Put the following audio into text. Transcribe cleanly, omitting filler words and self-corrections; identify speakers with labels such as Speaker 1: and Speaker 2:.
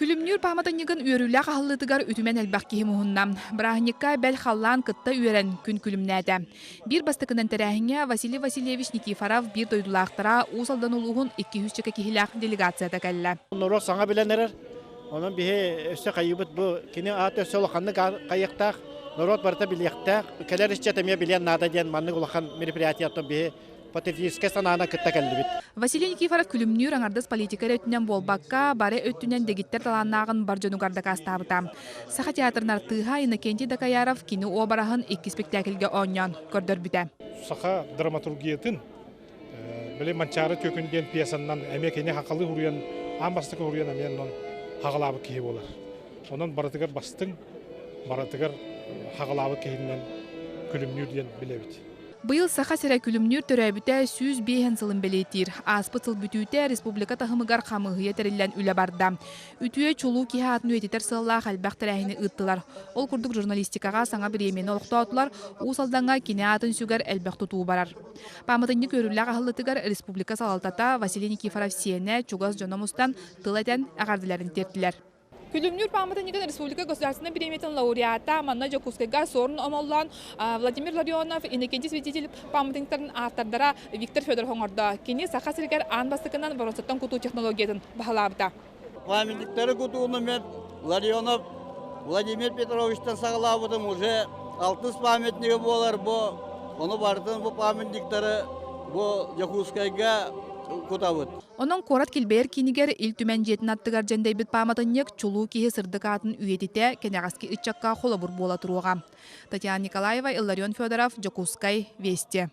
Speaker 1: Күлүмнүүр пааматынньыгын үөрүүлээх аһыллыытыгар үтүмэн элбэх киһи муһунна. Бырааһынньыкка бэл халлаан кытта үөрэн күн күлүмнээтэ. Биир бастакынан тэрээһиҥҥэ Василий Васильевич Никифоров биир дойдулаахтара Уус Алдан улууһун 200 киһилээх делегацията кэллэ.
Speaker 2: Норуот саҥа билэн эрэр. Онон биһи өссө хайыыбыт бу кини аата өссө улаханнык хайыахтаах, норуот барыта билиэхтээх. Кэлэр ыччат эмиэ билиэн наада диэн маннык улахан мероприятиеттан биһи патриотическай санаанан кытта кэллибит.
Speaker 1: Василий Никифоров күлүмнүүр аҥардас политика эрэ өттүнэн буолбакка, бары өттүнэн дэгиттэр талааннааҕын бар дьонугар дакаастаабыта. Саха театрын артыыһа Иннокентий Дакаяров кини уобараһын икки спектакльгэ оонньоон көрдөрбүтэ.
Speaker 3: Саха драматургиятын били Манчаары Түөкүн диэн пьесаннан эмиэ кини хахалыы уруйан, аан бастакы уруйан эмиэ онон хаҕалаабыт киһи буолар. Онон барытыгар бастыҥ, барытыгар хаҕалаабыт киһинэн күлүмнүүр диэн билэбит.
Speaker 1: Быйыл Саха сирэ Күлүмнүүр төрөөбүтэ 105 сылын бэлиэтиир. Ааспыт сыл бүтүүтэ республика таһымыгар хамыыһыйа тэриллэн үлэ барда. Үтүө, чулуу киһи аатын үйэтитэр сыаллаах элбэх тэрээһини ыыттылар. Ол курдук журналистикаҕа саҥа бириэмийэни олохтоотулар, Уус Алдаҥҥа кини аатын сүгэр элбэх тутуу барар. Пааматынньык үөрүүлээх аһыллытыгар республика салалтата Василий Никифоров сиэнэ, чугас дьоно мустан тыл этэн эҕэрдэлэрин тиэртилэр. Күлүмнүүр пааматынньыгын республика государственнай премиятын лауреата манна Дьокуускайга Суорун Омоллоон, Владимир Ларионов, Иннокентий Святитель пааматынньыктарын автордара Виктор Федоров оҥордо. Кини Саха сиригэр аан бастакынан боруонсаттан кутуу технологиятын баһылаабыта.
Speaker 4: Памятниктары кутууну мен Ларионов Владимир Петровичтан саҕалаабытым уже алтыс памятнига буолар бу. Ону барытын бу памятниктары бу Дьокуускайга кутабыт.
Speaker 1: Онон куорат килбэйэр киинигэр Ил Түмэн дьиэтин аттыгар дьэндэйбит пааматынньык чулуу киһи сырдык аатын үйэтитэ кэнэҕэски ыччакка холобур буола туруоҕа. Татьяна Николаева, Илларион Федоров, Дьокуускай, Вести.